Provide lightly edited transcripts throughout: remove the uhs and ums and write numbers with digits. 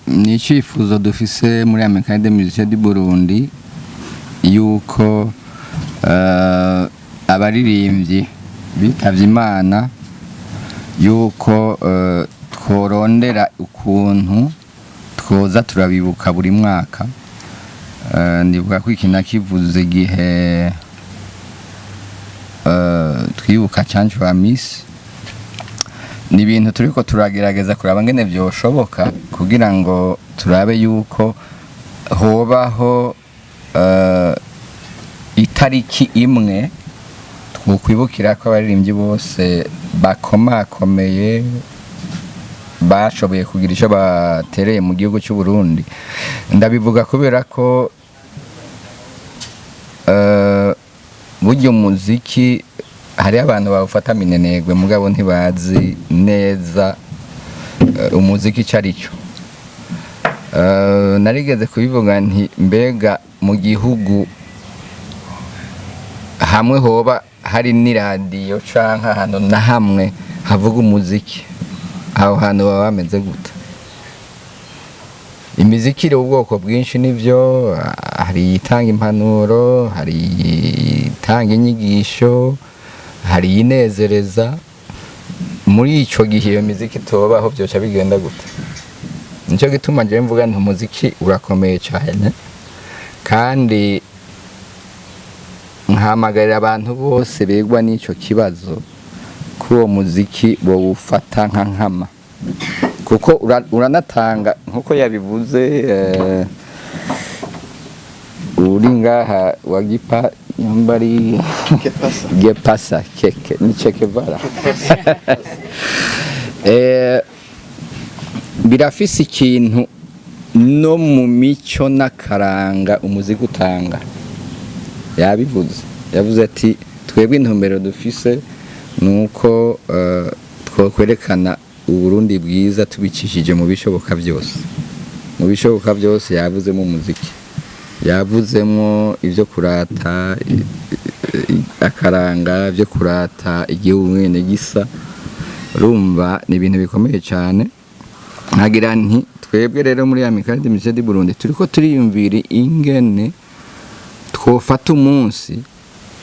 Ni icyifuzo dufise muri Amicale des Musiciens du Burundi yuko abaririmbyi bitavye Imana, yuko tworondera ukuntu twoza turabibuka buri mwaka. Ndibuka ko iki nakivuze igihe twibuka Canjo wa Miss. Ni ibintu turiko turagerageza kuraba ngene vyoshoboka kugira ngo turabe yuko hobaho itariki imwe twokwibukira ko abaririmbyi bose bakomakomeye bashoboye kugira ico batereye mu gihugu cy'u Burundi. Ndabivuga kubera ko burya umuziki hariho abantu bawufata minenegwe, mugabo ntibazi neza umuziki ico ari cyo. Narigeze kubivuga nti: mbega mu gihugu hamwe hoba hari n'iradiyo canke ahantu na hamwe havuga umuziki, aho hantu baba bameze gute? Imiziki iri ubwoko bwinshi, nivyo. Hari itanga impanuro, hari itanga inyigisho, hari inezereza. Muri ico gihe iyo miziki tobaho, vyoca bigenda gute? Nico gituma jewe mvuga nti umuziki urakomeye cyane, kandi nkahamagarira abantu bose begwa n'ico kibazo ko uwo muziki bowufata nka nkama, kuko uranatanga nkuko yabivuze. Uri ngaha wagipa yambari gepasa keke ni chekevara. Birafise ikintu no mu mico n'akaranga umuziki utanga. Yabivuze, yavuze ati: twebwe intumbero dufise nuko twokwerekana Uburundi bwiza tubicishije mu bishoboka byose. Mu bishoboka byose yavuzemo umuziki, yavuzemo ibyo kurata akaranga, byo kurata igihugu mwene gisa. Urumva ni ibintu bikomeye cyane. Nkagira nti twebwe rero muri Amicale des Musiciens du Burundi turiko turiyumvira ingene twofata umunsi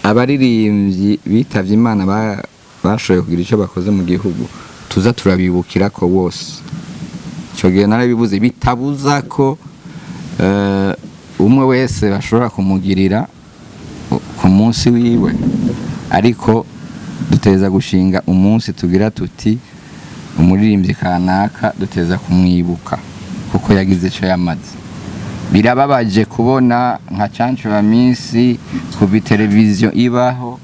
abaririmbyi bitavye Imana bashoboye kugira icyo bakoze mu gihugu, tuza turabibukira ko bose. Icyo gihe narabibuze, bitabuza ko umwe wese bashobora kumugirira ku munsi wiwe, ariko duteza gushinga umunsi tugira tuti: umuririmbyi kanaka duteza kumwibuka kuko yagize icyo yamaze. Birababaje kubona nka Canjo wa Minsi, kuva televiziyo ibaho,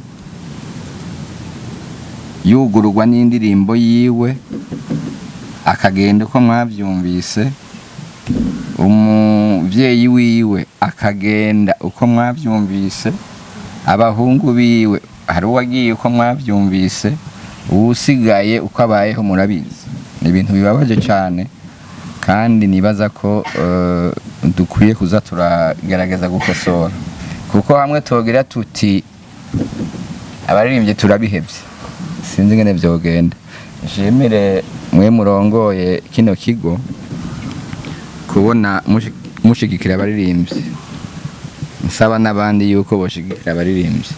yugururwa n'indirimbo yiwe, akagenda uko mwabyumvise, umuvyeyi wiwe akagenda uko mwabyumvise, abahungu biwe hari uwagiye uko mwabyumvise, uwusigaye uko abayeho murabizi. Ni ibintu bibabaje cyane, kandi nibaza ko dukwiye kuza turagerageza gukosora, kuko hamwe tugira tuti abaririmbyi turabihevye, sinzi ingene vyogenda. Nshimire mwe murongoye kino kigo kubona mushigikira abaririmbyi, nsaba n'abandi yuko boshigikira abaririmbyi,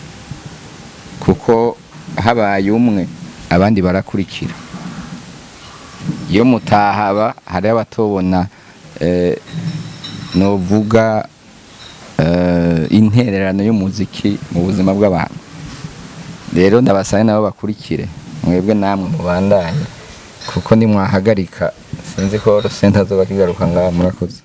kuko habaye umwe abandi barakurikira. Iyo mutahaba hariho abatobona novuga intererano y'umuziki mu buzima bw'abantu. Rero ndabasabe nabo bakurikire mwebwe, namwe mubandanye, kuko nimwahagarika sinzi ko senta azoba kigaruka ngaha. Murakoze.